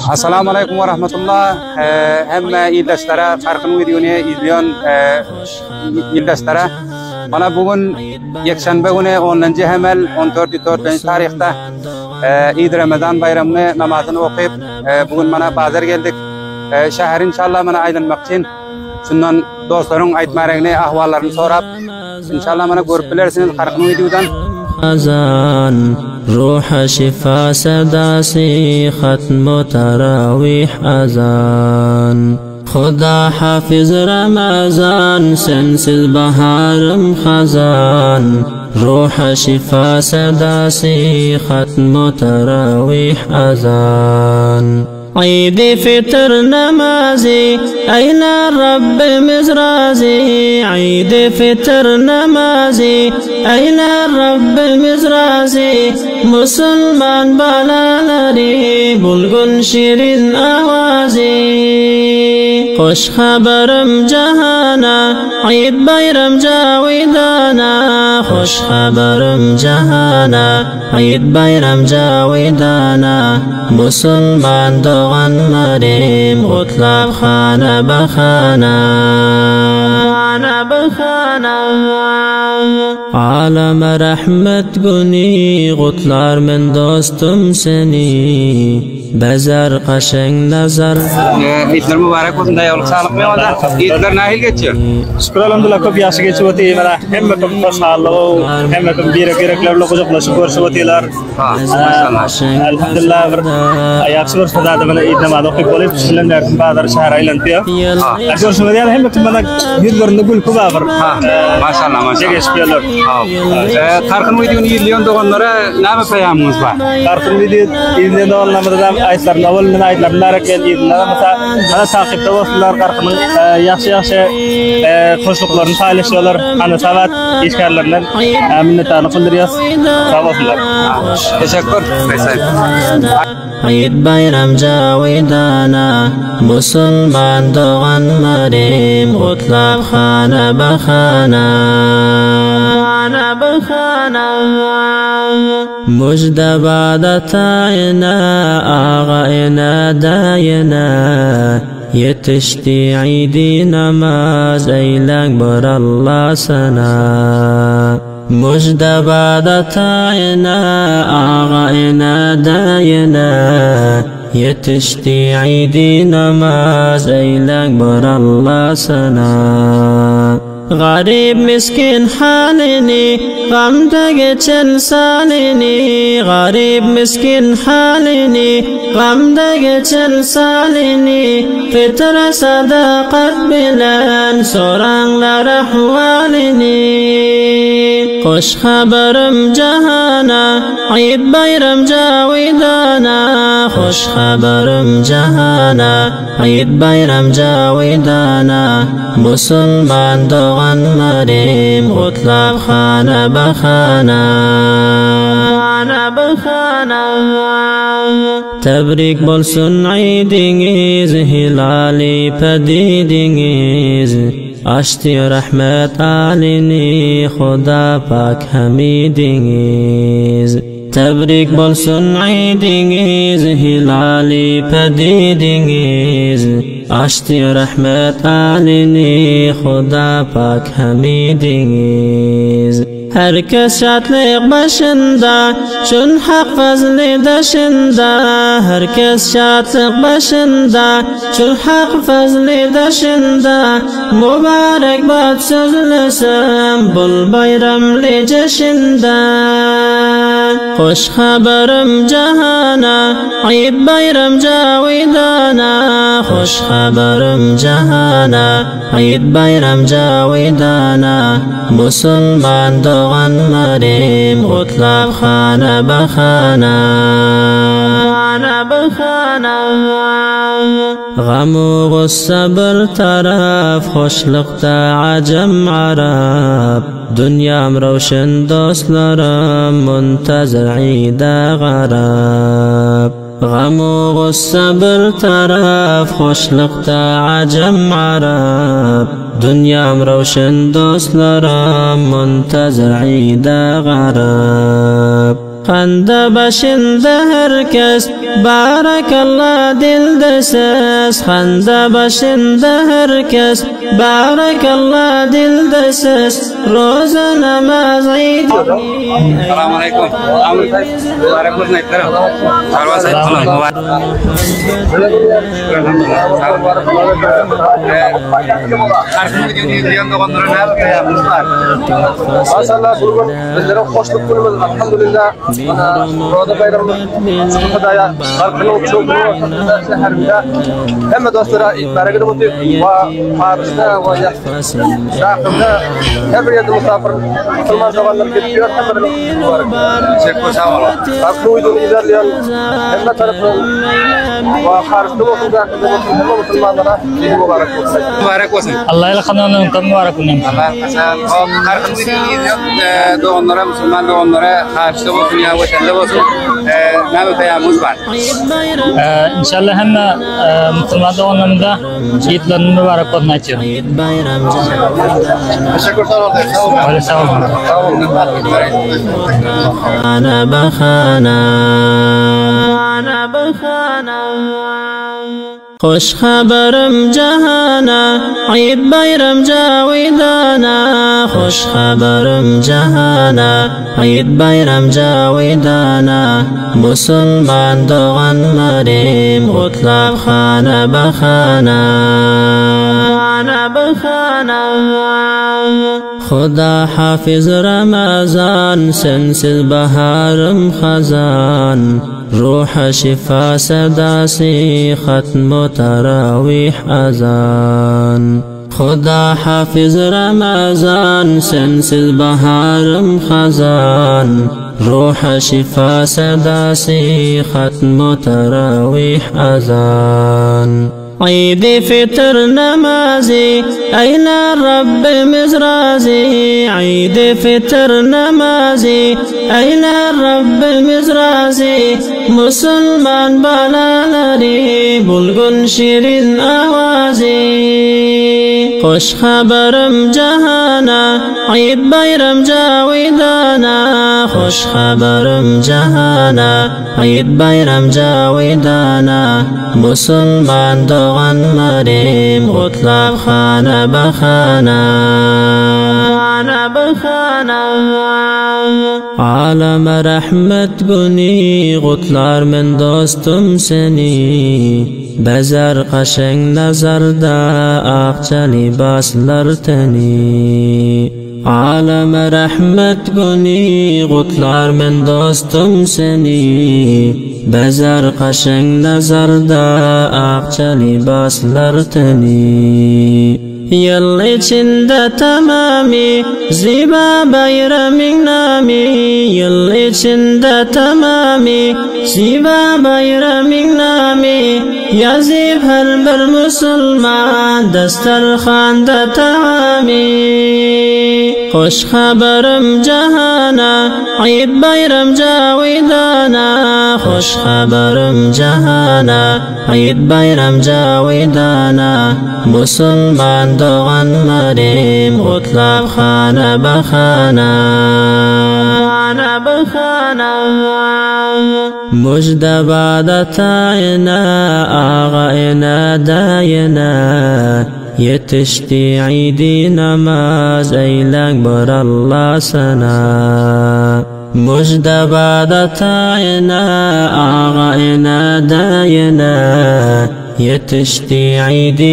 Assalamu aleykum we rahmetullah. Hemme ildeşlere, Farkın videony izleyen ildeşlere. Bana bugün Yekşenbe günü 10. Hemel 14. 4. tarihte Eid Ramazan bayramını namazını okuyup bugün bana bazar geldik. Şäher inşallah mana aýlanmak üçin şundan dostlaryň aýtmaryny, ahwallaryny sorap inşallah mana görüp bilersiňiz Harkyn videodan. Azan ruha şifa sadasi hatmu tarawih azan Xuda hafiz Ramazan sensiz baharım hazan Ruha şifa sadasi hatmu tarawih azan Eid fitr namazi ayla Rabbimiz razi Eid fitr namazi ayla Rabbimiz razi Musulman balalari bulgun şirin awazi Hoş haberim cahana Eid bayram cavidana Hoş haberim cahana Eid bayram cavidana Musulman doganlarym Gutlap hana bahana Hana bahana Alama rahmet güni Gutlar men dostum seni Bezer kaşen nazar Eidler mübarek bolsun daýalyk saglyk bolsa. Eidler nähili geçýär? Şükür elhamdülillah köp ýagşy geçip otyr mana hemme köp hoşallyk hemme köp birek-birekler bilen gujaklaşyp görüşüp otyrlar. Ha, maşallah. Elhamdülillah bir ýagşy bir sadada mana Eid namazy okyp bolup bilen derdim bazar şähere aýlanyp ýör. Ha. Görüşümiz ýaly hemme kim mana ýüzlerinde gülki bar bir. Ha, maşallah maşallah. Geçip ýörler. Ha. Tarkyn videony izleýän doganlara näme peýamyňyz bar? Tarkyn video izleýän doganlarymyza da aýtlarym owal men aýtlarym bar eken yzynda mesela mana takipde bolsunlar Garkynyň ýagşy-ýagşy hoşluklaryny paýlaşýarlar. Ana sabat işgärlerinden minnetdarlyk bildirýäs. Sag bolsunlar. Teşekkür. Eid bayram cavidana Musulman doganlarym Gutlap hana bahana Hana bahana Müjde tayna Ağa ina dayına Yetişti Eid namaz Eylen bir Allah sana Müjde tayna Ağa ina dayına Yetişti Eid namaz Eylen bir Allah sana Garip miskin halini Gamda geçen salini Garip miskin halini Gamda geçen salini Fitra sadakat bilen Soranlar ahvalini Hoş haberim cahana Eid bayram cavidana Hoş haberim cahana Eid bayram cavidana Musulman doganlarym Gutlap hana bahana Hana bahana Tebrik bolsun Eidiniz Hilali pedidiniz Açtı rahmet alini Xuda pak hamidiniz Tebrik bolsun Eidiniz Hilali pedidiniz Açtı rahmet alini Xuda pak hamidiniz Herkes şatlık başında Şun hak fazlı daşında Herkes şatlık başında Şun hak fazlı daşında Mübarek bat sözlesem Bul bayramlı ceşinde Hoş haberim cahana Eid bayram cavidana Hoş haberim cahana Eid bayram cavidana Musulman doganlarym Gutlap hana bahana Hana bahana Gamu gussa bir taraf Hoşlukta acem Arap Dünyam ravşen dostlarım Muntazir Eid'e garap Gamu gussa bir taraf Hoşlukta acem Arap Dünyam ravşen dostlarım Muntazir Eid'e garap. Handa başynda her kes Barakallah dilde ses Handa başynda her kes Barakallah dilde ses Roza namaz Eid Salam aleýkum. Mübarek bolsun aýtlarym. Sarwa saýyp salam. Mübarek. Maşallah bu gün bizlere hoşluk günümüz elhamdülillah. Mana Roza bayramymyz şükür Hudaýa halkynyň çoğunluğu şäherinde hemme dostlara bereket bolsun we Parisde we Ýakynda her bir ýerde musafir musulman doganlar gelip ýör, hemme birine mübarek. Teşekkür sag boluň. Halkyň uýduny ilerleýän hemme tarapdan we Parisde bolsun, daşynda bolsun hemme musulmanlara Eid mübarek bolsun. Mübarek bolsun. Allah ýalkandan öňkü mübarek bolsun. Allah ýalkasyn. Hop, halkyň uýduny izleýän doganlara, musulman doganlara Parisde bolsun ýa watanda bolsun, näme peýamyňyz bar? Inşallah hemme musulman doganlarymyza Eidlerini mübarek bolsun aýtýaryn. Teşekkür sag bol. Sag sag boluň. Khana bahana bahana Hoş habarym jahana Eid bayram javidana Hoş habarym jahana Eid bayram javidana Musulman doganlarym Gutlap hana bahana Bahana Huda hafiz Ramazan Sensiz baharym hazan Ruha şifa sedasy Hatmu tarawih azan Huda hafiz Ramazan Sensiz baharym hazan Ruha şifa sedasy Hatmu tarawih azan Eid fitr namazy Eýlär Rabbimiz razy Eid fitr namazy Eýlär Rabbimiz razy Musulman balalary Bulgun şirin awazy Hoş habarym jahana Eid baýram jawidana Hoş habarym jahana Eid baýram jawidana Musulman doganlarym Gutlap hana bahana Bahana Aleme rahmet güni Gutlar men dostum seni Bezer kaşeň nazarda Akça libaslar teni Aleme rahmet güni Gutlar men dostum seni Bezer kaşeň nazarda Akça libaslar teni Ýyl içinde tamamy Ziba baýramyň namy Ýyl içinde tamamy Ziba baýramyň namy Ýazyp her bir musulman Dastarhanda tagamy Hoş habarym jahana Eid baýram jawidana Hoş habarym jahana Eid baýram jawidana Musulman doganlarym Gutlap hana bahana Bahana Mujdabada taýyna Aga ene daýyna Ýetişdi Eidi namaz Eýläň bir Allah sana Mujdabada taýyna Aga ene daýyna Ýetişdi Eidi.